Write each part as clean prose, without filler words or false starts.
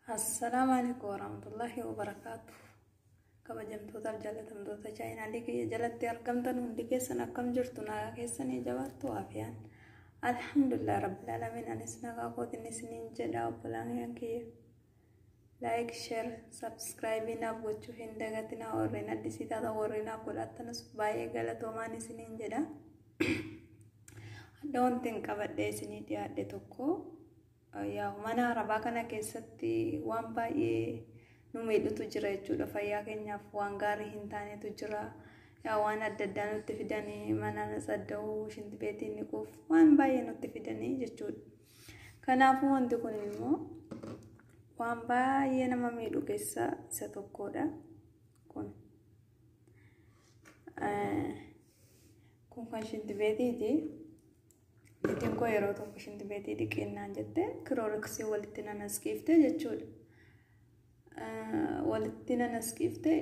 Assalaamu alaikum warahmatullahi wabarakaatu. Kabajamtootaaf jaalatamtoota chaayinaalii kiyya jalatti argamtan hundi keessan akkam jirtu? Nagaa keessanii jabaattu afiyaan. Alhamdulillah rabbil alamin, anis nagaa kootiin isiniin jedha. Obbolaan kiyya, like, share, subscribe naaf gochuu hin dagatinaa. Warreen addisii taatan, warreen naaf godhattanis baay'ee galatoomaan isiniin jedha. Hadda wanti hin qabadhee isinii dhiyaadhe tokko, yaa mana arabaa kana keessatti waan baay'ee nu miidhutu jira jechuudha. Fayyaa keenyaaf waan gaarii hin taanetu jira. Yaa waan adda addaa nutti fidanii, mana tsadda'uu, shintibeetiin dhiquuf waan baay'ee nutti fidanii jechuudha. Kanaafuu wanti kun immoo waan baay'ee nama miidhu keessaa isa tokkodha. Kun kan shintibeetiiti. Niitiin koo yeroo tokko shintibeetii dhiqeennaan jette kirooriksii walitti nan asqiifte jechuudha. Walitti nan asqiifte,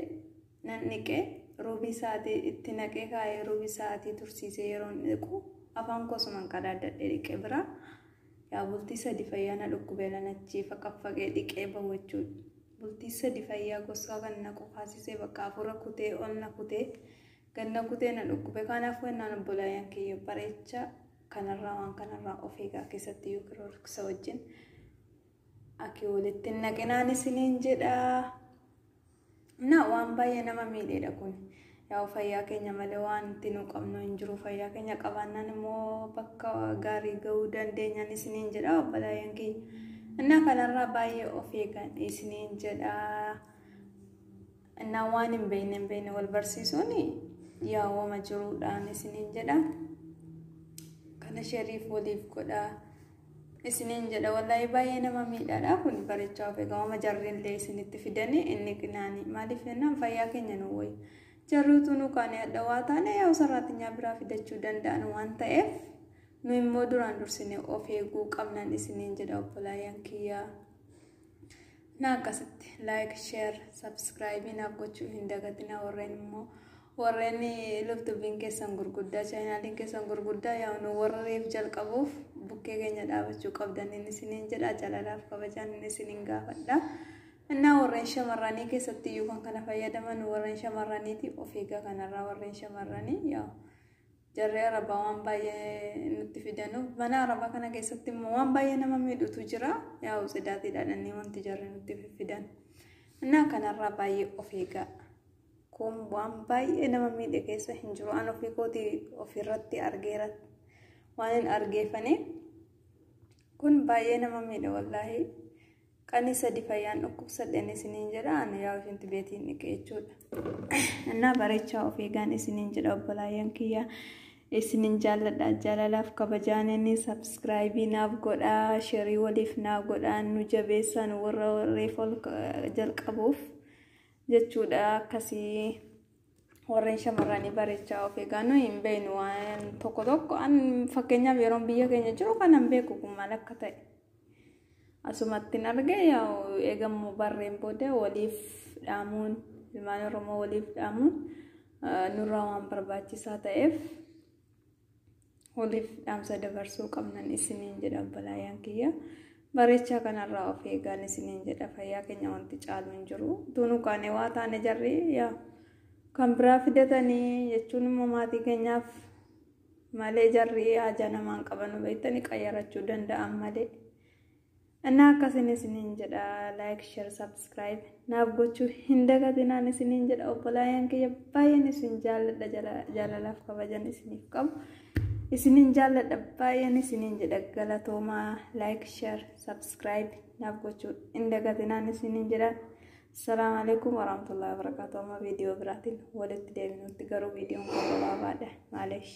nan dhiqee, ruubii sa'aatii itti naqee kaayee, ruubii sa'aatii tursiisee yeroon dhiqu afaan kosuman qadaadadhee dhiqee bira. Yaa bultii 3 fayyaa na dhukkubee, lanachii faqaffaqee dhiqee bahu jechuudha. Bultii 3 fayyaa gosaa kan na qufaasisee, bakka afura kutee ol na kutee ganna kutee na dhukkube. Kanaafuu ennaan obbolaayyaan kiyya, bareecha kanarraa, waan kanarraa of eegaa. Keessatti iyyuu kirooriksa wajjin akki walitti hin naqinaan isiniin jedha. Na waan baay'ee nama miidheedha kun. Yaa fayyaa keenya malee waan itti nu qabnu hin jiru. Fayyaa keenya qabaannaan immoo bakka gaarii gahuu dandeenyaan isiniin jedha obbolaayyaan kiyya. Innaa kanarraa baay'ee of eegan isiniin jedha. Innaa waan hin beekne wal barsiisuun yaa wama jiruudhaan isiniin jedha. Kana share waliif godhaa isiniin jedha. Wallaahi baay'ee nama miidhaadha kun. Bareechaa of eegaa. Wama jarrillee isinitti fidanii inni qinaani. Maaliif jennaan fayyaa keenya nu wayya. Jarriitu nu kaane hadha waa taane yaa sarraatinyaa biraa fidachuu danda'an waan ta'eef, nu immoo duraan dursinee of eeguu qabnan isiniin jedha obbolaayyaan kiyyaa. Na akkasitti like, share, subscribe naaf gochuu hin dagatinaa. Warreen immoo warreen lubtubbiin keessan gurguddaa, chaayinaaliin keessan gurguddaa, yaa nu warra reef jalqabuuf bukkee keenya dhaabachuu qabdan isiniin jedha. Jaalalaaf kabajaan isiniin gaafadha. Innaa warreen shamarranii keessatti iyyuu kan kana fayyadaman warreen shamarraniiti, of eegaa kanarraa. Warreen shamarranii, yaa jarri arabaa waan baay'ee nutti fidanuuf, mana arabaa kana keessatti immoo waan baay'ee nama miidhutu jira. Yaa sidaatiidhaan wanti jarri nutti fidan. Innaa kanarraa baay'ee of eegaa. Kun waan baay'ee nama miidhe keessa hin jiru. An ofii kootii ofirratti argeera waan hin argeeffane. Kun baay'ee nama miidhe wallaahi. Qanii 3 fayyaan dhukkubsadheen isiniin jedha. Ani yaa ishinti beetiin dhiqe jechuudha. Innaa bareechaa of eegaan isiniin jedha obbolaayyaan kiyya. Isinin jaalladha, jaalalaaf kabajaan inni subscribe naaf godhaa, share waliif naaf godhaa, nu jabeessan warra reef ol jalqabuuf jechuudha. Akkasii warreen shamarranii bareechaa of eegaa. Nu hin beeknu waan tokko tokko. An fakkeenyaaf yeroon biyya keenya jiru kanan beeku kun maal akka ta'e. Asumatti hin arge. Eegammoo barreen booda waliif dhaamuun, ilmaan Oromoo waliif dhaamuun nurraa waan barbaachisaa ta'eef, waliif dhaamsa dabarsuu qabnan isiniin jedha obbolaayyaan kiyya. Bareechaa kanarraa of eegaan isiniin jedha. Fayyaa keenya wanti caalu hin jiru. Utuu kaane waa taane jarri yaa kan biraa fidatanii jechuun immoo maatii keenyaaf malee jarri haja namaan qaban beektanii qayyarachuu danda'an malee. Innaa akkasin isiniin jedha. Like, share, subscribe naaf gochuu hin dagatinaan isiniin jedha obbolaayyaan kiyya. Baay'een isin jaalladha, jaalalaaf kabajan isiniif qabu. Isiniin jaalladha, baay'een isiniin jedha, galatoomaa. Like, share, subscribe naaf gochuu hin dagatinaan isiniin jedha. Assalaamu alaikum warahmatullahi wabarakatuh. Amma viidiyoo biraatiin walitti deebinutti, garuu viidiyoon kun gabaabaadha. Maaleesh.